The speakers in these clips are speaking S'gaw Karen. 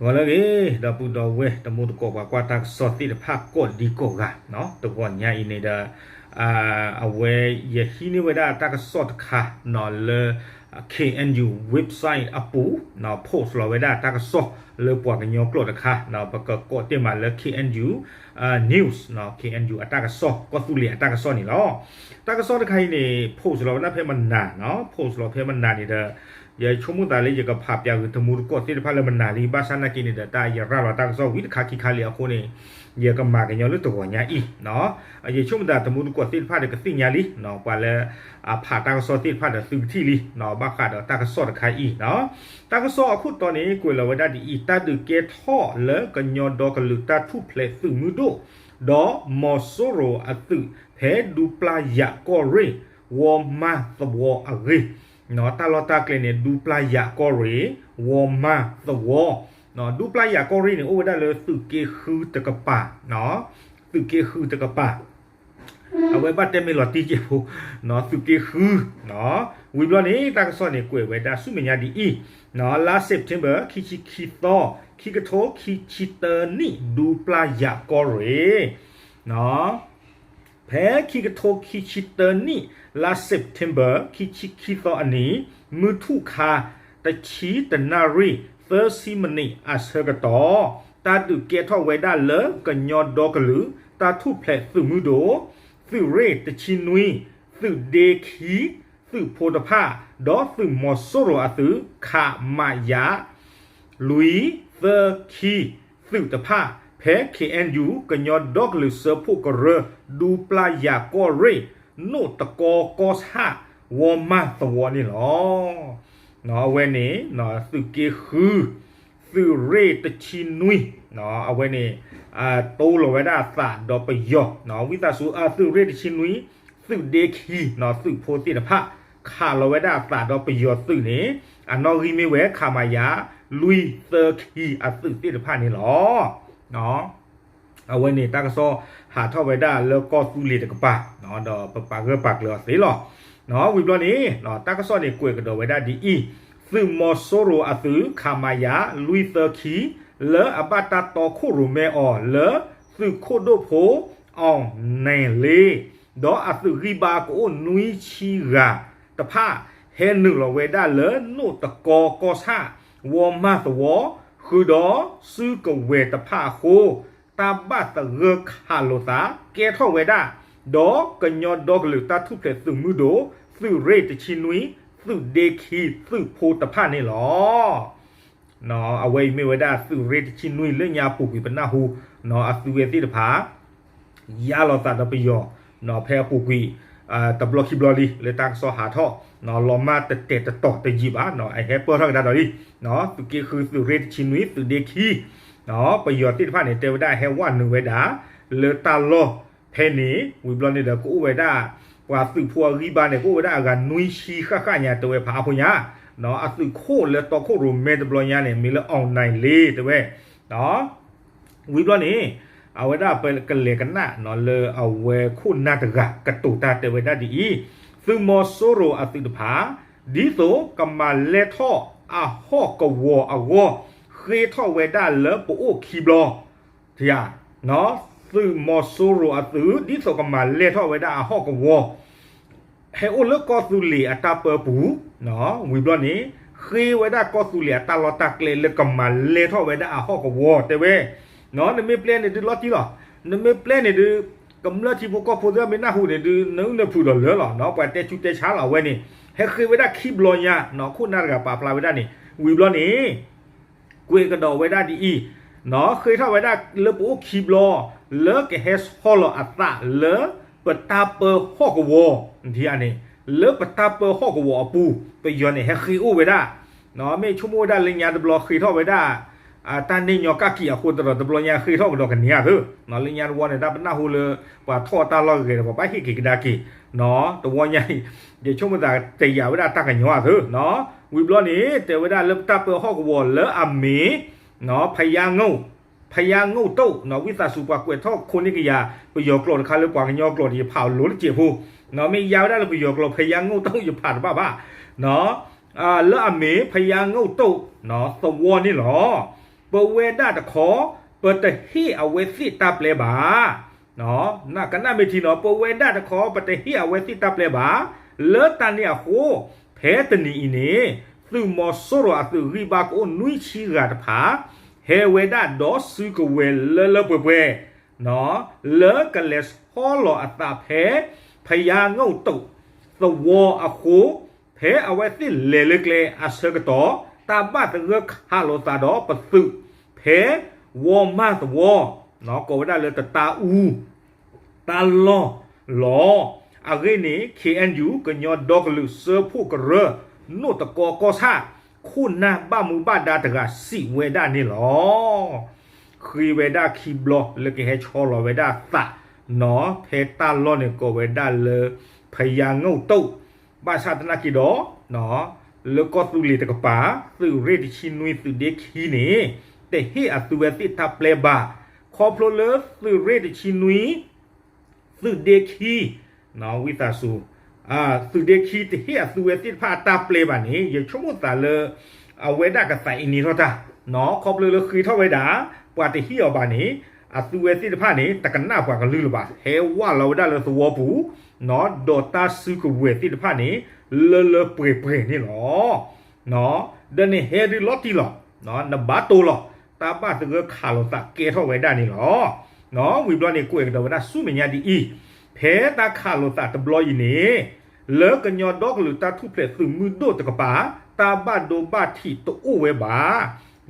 ဂီၤလၢအဂ့ၤ ဒီပုၢ်ဒီဝဲၢ်တံၤသကိး ပှၤကွၢ်တၢ်ကစီၣ်သ့ၣ်တဖၣ်ကိးဒံကိးဂၤ, တဂီၤညါအံၤန့ၣ်ဒီး အဝဲယဟံးန့ၢ်ဝဲဒၣ်တၢ်ကစီၣ်တခါလၢ K N U website အပူၤ post လီၤဝဲဒၣ်တၢ်ကစီၣ်လၢပှၤကညီကျိာ်တခါ, ပကကိးတ့ၢ်မးလၢ K N U news, K N U အတၢ်ကစီၣ် ကီၢ်သူလ့ၤအတၢ်ကစီၣ်န့ၣ်လီၤ. တၢ်ကစီၣ်တခါအံၤန့ၣ် post လီၤဝဲဒၣ်ဖဲမနၤ, post လီၤဖဲမနၤန့ၣ်ဒီး ယဆိကမိၣ်သးလၢယကဖးပၠးဂ့ၤတံၤသကိးသ့ၣ်တဖၣ်လၢမနၤလံ, ဘၣ်ဆၣ်နာ်က့န့ၣ်ဒီး တၢ်ယရၤလီၤတၢ်ကစီၣ်ဝံၤတခါခံခါလံအဃိန့ၣ် ယကမၤကညီလၢတဂီၤညါအံၤ, ယဆိကမိၣ်သးတံၤသကိးသ့ၣ်တဖၣ်ဒီးကသ့ၣ်ညါလံ, ပှၤလၢအဖးတၢ်ကစီၣ်သ့ၣ်တဖၣ်ဒီးသုကထံၣ်လံ, ဘၣ်ဃးဒီးတၢ်ကစီၣ်တခါအံၤ, တၢ်ကစီၣ်အခိၣ်တီန့ၣ် ကွဲးလီၤဝဲဒၣ်ဒ်အံၤ, တၢ်ဒုးကဲထီၣ်လၢကညီဒီကလုာ်တၢ်ထူၣ်ဖျဲးသုးမုၢ်ဒိၣ် ဒီးမီၤစိရိၤအသုး ဖဲဒူပျၢ်ယၣ်ကီၢ်ရ့ၣ် ဝီမၢ်သဝီအဂ့ၢ်, တၢ်လီၢ်တၢ်ကျဲန့ၣ် ဒူပျၢ်ယၣ်ကီၢ်ရ့ၣ် ဝီမၢ်သဝီ, ဒူပျၢ်ယၣ်ကီၢ်ရ့ၣ်န့ၣ် အိၣ်ဝဲဒၣ်လၢသုးက့ဃုတကပၤ, သုးက့ဃုတကပၤ အဝဲဘၣ်တဲမ့ၢ်လီၤတံၢ်ကဲးဖိ, သုးက့ဃု, ဝံၤဘျီန့ၣ် တၢ်ကစီၣ်န့ၣ်ကွဲးဝဲဒၣ်ဆူမဲာ်ညါဒ်အံၤ, လါ September ခံဆံခံသီ, ခံကထိခံဆံတၢနံၣ် ဒူပျၢ်ယၣ်ကီၢ်ရ့ၣ် ဖဲခံကထိခံဆံတၢနံၣ် လါ September ခံဆံခံသီအနံၤ, မုၢ်ထူၣ်ခါ တဆံတနၣ်ရံၣ် သၢဆံမံးနံးအဆၢကတီၢ်, တၢ်ဒုးကဲထီၣ်ဝဲဒၣ်လၢကညီဒီကလုာ် တၢ်ထူၣ်ဖျဲးသုးမုၢ်ဒိၣ်, သုးရ့ၣ်တဆံနွံ, သုးဒ့ခံ, သုးဖိတဖၣ်, ဒီးသုးမီၤစိရိၤအသုး ခမရ လွံၢ်သၢခံ သုးတဖၣ် ဖဲ K N U ကညီဒီကလုာ်စၢဖှိၣ်ကရၢ ဒူပျၢ်ယၣ်ကီၢ်ရ့ၣ် နိၣ်တကီကီၢ်ဆၣ် ဝီမၢ်သဝီန့ၣ်လီၤ. အဝဲန့ၣ် သုးက့ဃု, သုးရ့ၣ်တဆံနွံ, အဝဲန့ၣ် တိလီၤဝဲဒၣ်အသးဒီးပယီၤ, ဝံသးစူၤ သုးရ့ၣ်တဆံနွံ, သုးဒ့ခံ, သုးဖိသ့ၣ်တဖၣ် ခးလီၤဝဲဒၣ်အသးဒီးပယီၤသုးန့ၣ် အနီၣ်ဂံၢ်မ့ၢ်ဝဲ ခမရ လွံၢ်သၢခံ အသုးသ့ၣ်တဖၣ်န့ၣ်လီၤ. အဝဲန့ၣ်တၢ်ကစီၣ်ဟးထီၣ်ဝဲဒၣ်လၢကီၢ်သူလ့ၤတကပၤ, ဒီးပပာ်ဂၢၢ်ပာ်ကျၢၤအီၤသ့လီၤ. ဝံၤဘျီန့ၣ် တၢ်ကစီၣ်န့ၣ်ကွဲးကဒီးဝဲဒၣ်ဒ်အံၤ, သုးမီၤစိရိၤအသုး ခမရ လွံၢ်သၢခံ လၢအဘၣ်တၢ်တီခိၣ်ရိၣ်မဲအီၤလၢ သုးခိၣ်ဒိၣ်ဖိ အောင်နိုင်လင်း ဒီးအသုးဂံၢ်ဘါကအိၣ်နွံဆံဂၤတဖၣ် ဟဲနုာ်လီၤဝဲဒၣ်လၢနိၣ်တကီကီၢ်ဆၣ် ဝီမၢ်သဝီ ဃုာ်ဒီးစုကဝဲၤတဖၣ်အဃိ တၢ်ဘၣ်သဂၢၢ်ခးလိာ်သး ကဲထီၣ်ဝဲဒၣ် ဒီးကညီဒီကလုာ်တၢ်ထူၣ်ဖျဲးသုးမုၢ်ဒိၣ် သုးရ့ၣ်တဆံနွံ သုးဒ့ခံ သုးဖိတဖၣ်န့ၣ်လီၤ. အဝဲအံၤမ့ၢ်ဝဲဒၣ်သုးရ့ၣ်တဆံနွံလၢညါအပူၤကွံာ်ပနၢ်ဟူ အသုဝဲသ့ၣ်တဖၣ် ယါလီၤသးဒီးပယီၤ ဖဲအပူၤကွံာ် တဘျီခံဘျီလံ လၢတၢ်ကစီၣ်ဟးထီၣ် လီၤမၢ်တတဲာ်တတီၤတယံာ်ဘၣ် အဟဲပၢၢ်ထီၣ်ကဒါဒီးလံ သုးက့ဃု သုးရ့ၣ်တဆံနွံ သုးဒ့ခံ ပယီၤသ့ၣ်တဖၣ်န့ၣ် တဲဝဲဒၣ်ဟဲဝဲနုာ်ဝဲဒၣ် လၢတၢ်လီၢ်ဖဲန့ၣ် ဝံၤဘျီန့ၣ်ဒီးကအိၣ်ဝဲဒၣ် ပှၤသုးဖိအဂံၢ်ဘါန့ၣ် ကအိၣ်ဝဲဒၣ်အဂၤနွံဆံဃၣ်ဃၣ်ညါတဲဝဲဖးအါဖိညါ အသုးခိၣ်လၢတီခိၣ်ရိၣ်မဲတဘျီညါန့ၣ် မ့ၢ်လၢ အောင်နိုင်လင်း တဲဝဲ ဝံၤဘျီန့ၣ် အဝဲဒၣ်ပကလဲၤကနၣ်လၢအဝဲခိၣ်နၢ်တဂၤ ကတိၤတၢ်တဲဝဲဒၣ်ဒ်အံၤ, သုးမီၤစိရိၤအသုးတဖၣ် ဒ်သိးကမၤလဲၢ်ထီၣ်အဟီၣ်ကဝီၤအဂီၢ် ဃ့ထီၣ်ဝဲဒၣ်လၢပအိၣ်ခံဘျီ သုးမီၤစိရိၤအသုး ဒ်သိးကမၤလဲၢ်ထီၣ်ဝဲဒၣ်အဟီၣ်ကဝီၤ ဟဲအိၣ်လၢကီၢ်သူလ့ၤအတၢ်ပၢပူၤ, ဝံၤဘျီန့ၣ် ဃ့ဝဲဒၣ်ကီၢ်သူလ့ၤအတၢ်လီၢ်တၢ်ကျဲလၢကမၤလဲၢ်ထီၣ်ဝဲဒၣ်အဟီၣ်ကဝီၤ တဲဝဲ, နမ့ၢ်ပျဲန့ၣ်ဒုးလီၤတံၢ်လီၤ, နမ့ၢ်ပျဲန့ၣ်ဒုး ကမျၢၢ်ထံဖိကီၢ်ဖိသ့ၣ်မ့ၢ်နၢ်ဟူန့ၣ်ဒုး နအုၣ်နဖုးဒီးလၢာ်လီၤ, ပှၤတဲဆူးတဲဆါလီၤ အဝဲန့ၣ် ဟဲဃ့ဝဲဒၣ်ခံဘျီညါ ခိၣ်နၢ်တဂၤပာ်ဖျါဝဲဒၣ်န့ၣ် ဝံၤဘျီန့ၣ် ကွဲးကဒီးဝဲဒၣ်ဒ်အံၤ, ဃ့ထီၣ်ဝဲဒၣ်လၢပအိၣ်ခံဘျီ လၢကဟဲဆီလီၤအသးလၢပတၢ်ပၢဟီၣ်ကဝီၤ, န့ၣ် လၢပတၢ်ပၢဟီၣ်ကဝီၤအပူၤ ပယီၤန့ၣ်ဟဲဃ့အိၣ်ဝဲဒၣ်, မ့ၢ်ဆိကမိၣ်ဝဲဒၣ်လၢညါတဘျီဃ့ထီၣ်ဝဲဒၣ် တၢ်န့ၢ်ညီကၣ်ကံၣ်အဃိသတးဒီး တဘျီညါဃ့ထီၣ်ကဒီးကန့ၢ်ဧါသ့, လၢညါတဝီန့ၣ် တၢ်ပနၢ်ဟူလၢ ပှၤထီၣ်တၢ်လီၢ်ဂဲၤဒီး ပှၤဘၣ်ဟ့ၣ်က့ၤကဒါက့ၤ, တဝီညါအံၤ ယဆိကမိၣ်သးတယာ်ဝဲဒၣ်တၢ်ကညီဧါသ့, ဝံၤဘျီန့ၣ် တဲဝဲဒၣ်လၢပတၢ်ပၢဟီၣ်ကဝီၤလၢအမ့ၢ် ဖယါငုတ်, ဖယါငုတ်တုတ်, ဝံသးစူၤပှၤကွဲးထီၣ်ခိၣ်န့ၢ်ကယၤ ပယီၤကျိာ်တခါလၢပှၤကညီကျိာ်ဒီး ယဖးအီၤလိၤတစဲးဖိ, မ့ၢ်ယါဝဲဒၣ်လၢပယီၤကျိာ် ဖယါငုတ်တုတ် ယဖးတဘၣ်ဘၣ်, လၢအမ့ၢ် ဖယါငုတ်တုတ် သဝီန့ၣ်လီၤ. ပဝဲဒၣ်တခီ ပတဟ့ၣ်အဝဲသ့ၣ်တၢ်ပျဲဘၣ်. ကနၣ်မ့ၢ်ထံနီၤ, ပဝဲဒၣ်တခီ ပတဟ့ၣ်အဝဲသ့ၣ်တၢ်ပျဲဘၣ်. လၢတၢ်န့ၣ်အဃိ ဖဲတနံၤအံၤန့ၣ် သုးမီၤစိရိၤအသုးဂံၢ်ဘါကအိၣ်နွံဆံဂၤတဖၣ် ဟဲဝဲဒၣ်ဒီးစုကဝဲၤလၢလၢပှဲၤပှဲၤ လၢကလဲၤဆီလီၤအသးဖဲ ဖယါငူၣ်တိး သဝီအဃိ, ဖဲအဝဲသ့ၣ်လဲၤလၢကျဲအဆၢကတီၢ် တၢ်ဘၣ်သဂၢၢ်ခးလိာ်သးဒီးပသုး ဖဲဝီမၢ်သဝီ ကိးဝဲဒၣ်လၢတတၢ်အူ တၢ်လီၢ်လီၤ. အဂ့ၢ်န့ၣ် ခ့ၣ်အဲၣ်ယူၣ် ကညီဒီကလုာ်စၢဖှိၣ်ကရၢ နိၣ်တကီကီၢ်ဆၣ် ခိၣ်နၢ်ဘၣ်မူဘၣ်ဒါတဂၤစံးဝဲဒၣ်န့ၣ်လီၤ. ဃ့ဝဲဒၣ်ခံဘျီလၢကဟဲဆီလီၤဝဲဒၣ်သး ဖဲတၢ်လီၢ်န့ၣ်ကိးဝဲဒၣ်လၢ ဖယါငူၣ်တိး, ဘၣ်ဆၣ်သနာ်က့ဒီး လၢကီၢ်သူလ့ၤတကပၤ သုးရ့ၣ်တဆံနွံသုးဒ့ခံန့ၣ် တဟ့ၣ်အသုဝဲသ့ၣ်တၢ်ပျဲဘၣ်. ခီဖျိလၢသုးရ့ၣ်တဆံနွံ သုးဒ့ခံ ဝံသးစူၤ သုးဒ့ခံတဟ့ၣ်အသုဝဲသ့ၣ်တဖၣ်အတၢ်ပျဲဘၣ်န့ၣ် ယဆိကမိၣ်သးလၢ အဝဲဒၣ်ကသးအံၤန့ၢ်ထီၣ်တၢ်, ခီဖျိလၢဃ့ထီၣ်ဝဲဒၣ် ပှၤတဟ့ၣ်အီၤဘၣ်န့ၣ် အသုဝဲသ့ၣ်တဖၣ်န့ၣ် တကနၣ်ပှၤကလုၢ်လၢၤဘၣ်, ဟဲဝးလီၤဝဲဒၣ်လၢသဝီပူၤ, ဒီးတၢ်စုကဝဲၤသ့ၣ်တဖၣ်န့ၣ် လၢလၢပှဲၤပှဲၤန့ၣ်လီၤ. ဒီးန့ၣ်ဟဲဒုးလီၤတံၢ်လီၤ, နဘၣ်တိၢ်လီၤ, တၢ်ဘၣ်သဂၢၢ်ခးလိာ်သးကဲထီၣ်ဝဲဒၣ်န့ၣ်လီၤ. ဝံၤဘျီန့ၣ် ကွဲးကဒီးဝဲဒၣ်ဆူမဲာ်ညါဒ်အံၤ, ဖဲတၢ်ခးလိာ်သးတဘျီအံၤန့ၣ် လၢကညီဒီကလုာ်တၢ်ထူၣ်ဖျဲးသုးမုၢ်ဒိၣ်တကပၤ တၢ်ဘၣ်ဒိဘၣ်ထံးတအိၣ်ဝဲဘၣ်.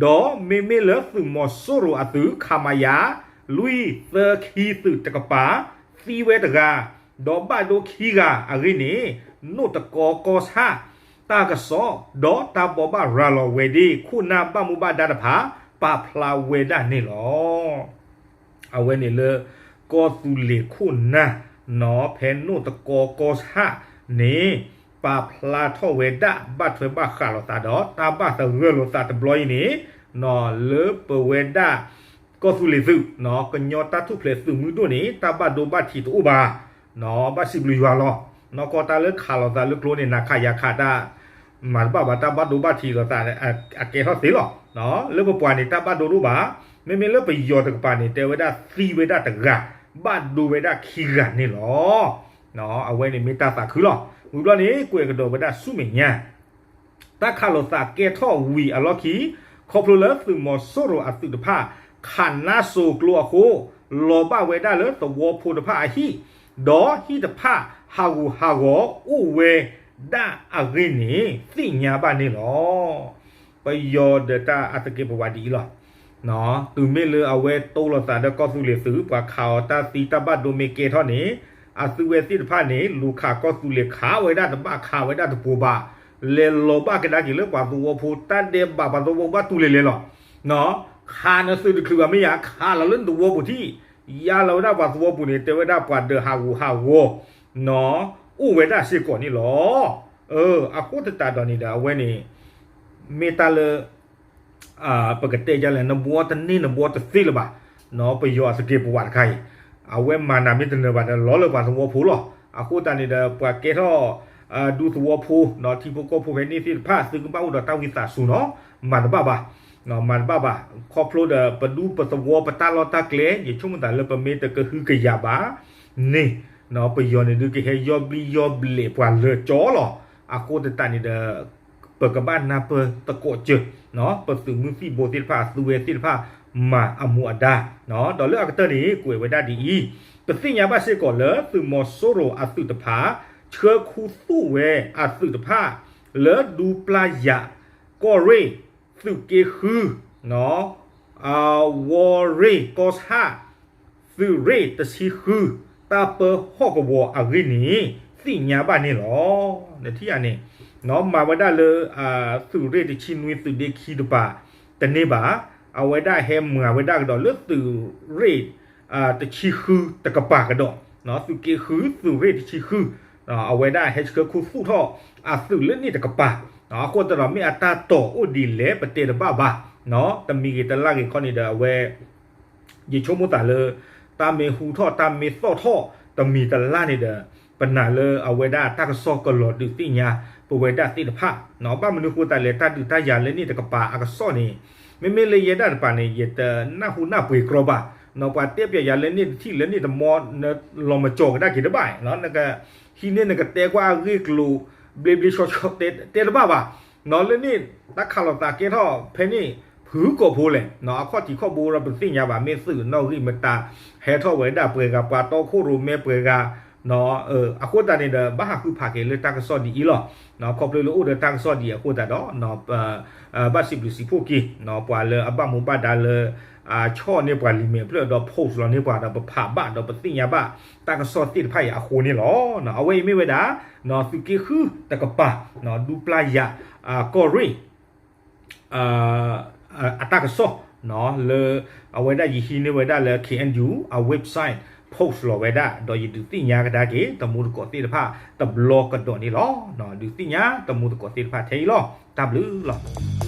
ဒီးမ့မ့ၢ်လၢသုးမီၤစိရိၤအသုး ခမရ လွံၢ်သၢခံသုးတကပၤ သံဝဲတဂၤ, ဒီးဘၣ်ဒိခံဂၤအဂ့ၢ်န့ၣ် နိၣ်တကီကီၢ်ဆၣ် တၢ်ကစီၣ် ဒီးတၢ်ဘိးဘၣ်ရၤလီၤဝဲဒၣ် ခိၣ်နၢ်ဘၣ်မူဘၣ်ဒါတဖၣ် ပာ်ဖျါဝဲဒၣ်န့ၣ်လီၤ. အဝဲန့ၣ်လၢ ကီၢ်သူလ့ၤခိၣ်နၢ် နီၢ်ဖဲနိၣ်တကီကီၢ်ဆၣ်န့ၣ် ပာ်ဖျါထီၣ်ဝဲဒၣ် ဘၣ်ထွဲဘၣ်ဃးလိာ်သးဒီး တၢ်ဘၣ်သဂၢၢ်လိာ်သးတဘျီအံၤန့ၣ် လၢပဝဲဒၣ် ကီၢ်သူလ့ၤသုး ကညီတၢ်ထူၣ်ဖျဲးသုးမုၢ်ဒိၣ်န့ၣ် တၢ်ဘၣ်ဒိဘၣ်ထံးတအိၣ်ဘၣ်, ဘၣ်စံးဘျုးယွၤလီၤ. နီၢ်ကီၢ်တၢ်လၢခးလိာ်သးလၢကျိန့ၣ် နၤခးယၤခးတၢ် မၤတဘၣ်ဘၣ် တၢ်ဘၣ်ဒိဘၣ်ထံးလိာ်သး အကဲထီၣ်သ့လီၤ. လၢပပှၤန့ၣ် တၢ်ဘၣ်ဒိတအိၣ်ဘၣ်, မ့မ့ၢ်လၢပယီၤတကပၤန့ၣ် တဲဝဲဒၣ်သံဝဲဒၣ်တဂၤ, ဘၣ်ဒိဝဲဒၣ်ခံဂၤန့ၣ်လီၤ. အဝဲန့ၣ်မ့ၢ်တၢ်သးခုလီၤ. ဝံၤဘျီန့ၣ် ကွဲးကဒီးဝဲဒၣ်ဆူမဲာ်ညါ တၢ်ခးလိာ်သးကဲထီၣ်ဝံၤအလီၢ်ခံ ခီဖျိလၢသုးမီၤစိရိၤအသုးတဖၣ် ခးနါစိၤကျိအဃိ လီၤဘၣ်ဝဲဒၣ်လၢသဝီဖိတဖၣ်အဟံၣ်, ဒီးဟံၣ်တဖၣ်ဟးဂူာ်ဟးဂီၤအိၣ်ဝဲဒၣ်အဂ့ၢ်န့ၣ် သ့ၣ်ညါဘၣ်န့ၣ်လီၤ. ပယီၤဒီးတၢ်အသကဲးပဝးဒ်အံၤလီၤ. တုၤမ့ၢ်လၢအဝဲတိလိာ်သးဒီးကီၢ်သူလ့ၤသုး ပှၤခးအီၤတၢ်သံတၢ်ဘၣ်ဒိမ့ၢ်ကဲထီၣ်န့ၣ် အသုဝဲသ့ၣ်တဖၣ်န့ၣ် လူၤခးကီၢ်သူလ့ၤခးဝဲဒၣ်တဘၣ် ခးဝဲဒၣ်တပူၤဘၣ်, လဲၤလီၤဘၣ်ကဒါက့ၤလၢပှၤသဝီဖိ တၢ်ဒဲးဘးပှၤသဝီဖိဘၣ်တူၢ်လဲၤလဲၤလီၤ. ခးနသုးတချုးဘၣ်မ့ၢ်ယၤ ခးလီၤလၢနသဝီပူၤထံၣ်, ယါလီၤဝဲဒၣ်ပှၤသဝီပူၤန့ၣ် တဲဝဲဒၣ်ပှၤဒၢးဟးဂူာ်ဟးဂီၤ အိၣ်ဝဲဒၣ်စ့ၢ်ကီးန့ၣ်လီၤ. အဃိသတးဒီးန့ၣ်ဒီး အဝဲန့ၣ် မ့ၢ်တၢ်လၢ ပကတဲဒ်လဲၣ် နဘှီတန့ၢ်နဘှီတသ့လၢၤဘၣ်, ပယီၤအသကဲးပဝးတခါအံၤ အဝဲမၤနၤမ့ၢ်တနၢၤဘၣ်ဒီး လီၤလၢပှၤသဝီဖိလီၤ. အဃိသတးန့ၣ်ဒီး ပှၤကဲထီၣ် ဒူသဝီဖိ ထံဖိကီၢ်ဖိဖဲန့ၣ်သ့ၣ်တဖၣ် သုကဘၣ်အိၣ်ဒီးတၢ်ဝံသးစူၤနီၤ, မၤတဘၣ်ဘၣ်, မၤတဘၣ်ဘၣ်. ခီဖျိဒီး ပဒူပသဝီပတၢ်လီၢ်တၢ်ကျဲ ယဆိကမိၣ်သးလၢပမ့ၢ်တကဟုကယာ်ဘၣ်န့ၣ် ပယီၤန့ၣ်ဒုးကဟဲယီၢ်ဘျံးယီၢ်ဘျဲးပှၤလၢာ်ကၠီလီၤ. အဃိသတးန့ၣ်ဒီး ပကဘၣ်နၢ်ပၢၢ်သကိးစၢၤ ပသုးမုၢ်သံၣ်ဘိသ့ၣ်တဖၣ် အသုဝဲသ့ၣ်တဖၣ် မၤအမူအဒါ, ဒီးလၢအကတၢၢ်န့ၣ် ကွဲးဝဲဒၣ်ဒ်အံၤ, ပသ့ၣ်ညါဘၣ်စ့ၢ်ကီးလၢသုးမီၤစိရိၤအသုးတဖၣ် ဆှၢခူသူၣ်ဝဲအသုးတဖၣ် လၢဒူပျၢ်ယၤ ကီၢ်ရ့ၣ် သုးက့ဃု ဝီၤရ့ၣ်ကီၢ်ဆၣ် သုးရ့ၣ်တဆံဃု တၢ်ပၢဟီၣ်ကဝီၤအဂ့ၢ်န့ၣ် သ့ၣ်ညါဘၣ်န့ၣ်လီၤ. နထံၣ်ဧါန့ၣ် မၤဝဲဒၣ်လၢ သုးရ့ၣ်တဆံနွံ သုးဒ့ခံတပၤ တန့ၢ်ဘၣ်, အဝဲဒၣ်ဟဲမၤဝဲဒၣ်ကဒီးလၢသုးရ့ၣ် တဆံဃုတကပၤကဒီး, သုးက့ဃု သုးရ့ၣ်တဆံဃု အဝဲဒၣ်ဟဲဆှၢခူသူၣ်ထီၣ်အသုးလၢန့ၣ်တကပၤ, အဃိသတးဒီးမ့ၢ်အတၢ်တီၤအိၣ်ဒ်လဲၣ် ပတဲတဘၣ်ဘၣ်, တမံၤဂ့ၤတလၢ်ဂ့ၤခီန့ၣ်ဒီးအဝဲ ယဆိကမိၣ်သးလၢ တၢ်မ့ၢ်ဟူထီၣ်တၢ်မ့ၢ်သီၣ်ထီၣ်တမံၤတလၢ်န့ၣ်ဒီး ပနာ်လၢအဝဲဒၣ်တၢ်ကစီၣ်ကလီၤဒုးသ့ၣ်ညါ ပဝဲဒၣ်သ့ၣ်တဖၣ်, ဘၣ်မနုၤဃိသတးလဲၣ် တၢ်ဒုးတၢ်ယၤလၢန့ၣ်တကပၤအကစီၣ်န့ၣ် မ့မ့ၢ်လၢယဲဒၣ်တပၤန့ၣ် ယတနၢ်ဟူနၢ်ပှ့ၤကြီဘၣ်, ပှၤတဲပၠးယၤလၢန့ၣ်တထံၣ်လၢန့ၣ်တမီ လီၤမၢ်ကၠီၤကဒါက့ၤတဘၣ်, ဟံးန့ၢ်နကတဲကွၢ်အဂ့ၢ်ကျိၤ ဘျ့ဘျ့ဆှီဆှီတဲတဘၣ်ဘၣ်, လၢန့ၣ် တၢ်ခးလိာ်သးကဲထီၣ်ဖဲန့ၣ် ဖုကိးဖိလဲၣ်, အခီၣ်ထံးခီၣ်ဘိဒီးပသ့ၣ်ညါဘၣ် မ့ၢ်သုးနီၣ်ဂံၢ်မတၤ ဟဲထီၣ်ဝဲဒၣ်ပှဲၤဂၤ ပှၤတီခိၣ်ရိၣ်မဲပှဲၤဂၤ အဃိသတးန့ၣ်ဒီး ဘၣ်ဟးဃုဖးက့ၤလၢတၢ်ကစီၣ်ဒ်အံၤလီၤ. ခီဖျိလၢအိၣ်ဒီးတၢ်ကစီၣ်ဒ်အံၤအဃိသတးဒီး ဘၣ်စံးဘျုးစံးဖှိၣ်က့ၤ ပှၤလၢအဘၣ်မူဘၣ်ဒါလၢ ဆီၣ်န့ၢ်ပှၤလံာ်မဲာ်ဖျၢၣ်ဒီး post လီၤန့ၢ်ပှၤဒီး ပဖးဘၣ်ဒီးပသ့ၣ်ညါဘၣ် တၢ်ကစီၣ်သ့ၣ်တဖၣ်အံၤအဃိန့ၣ်လီၤ. အဝဲအံၤမ့ၢ်ဝဲဒၣ် သုးက့ဃုတကပၤ ဒူပျၢ်ယၤ ကီၢ်ရ့ၣ် အတၢ်ကစီၣ် လၢအဝဲဒၣ်ယဟံးန့ၢ်ဝဲဒၣ်လၢ K N U အ website post လီၤဝဲဒၣ် ဒီးယဒုးသ့ၣ်ညါကဒါက့ၤ တမူတကိးသ့ၣ်တဖၣ်တဘျီကဒီးန့ၣ်လီၤ. ဒုးသ့ၣ်ညါတမူတကိးသ့ၣ်တဖၣ်ထဲအံၤလီၤ. တၢ်ဘျုးလီၤ.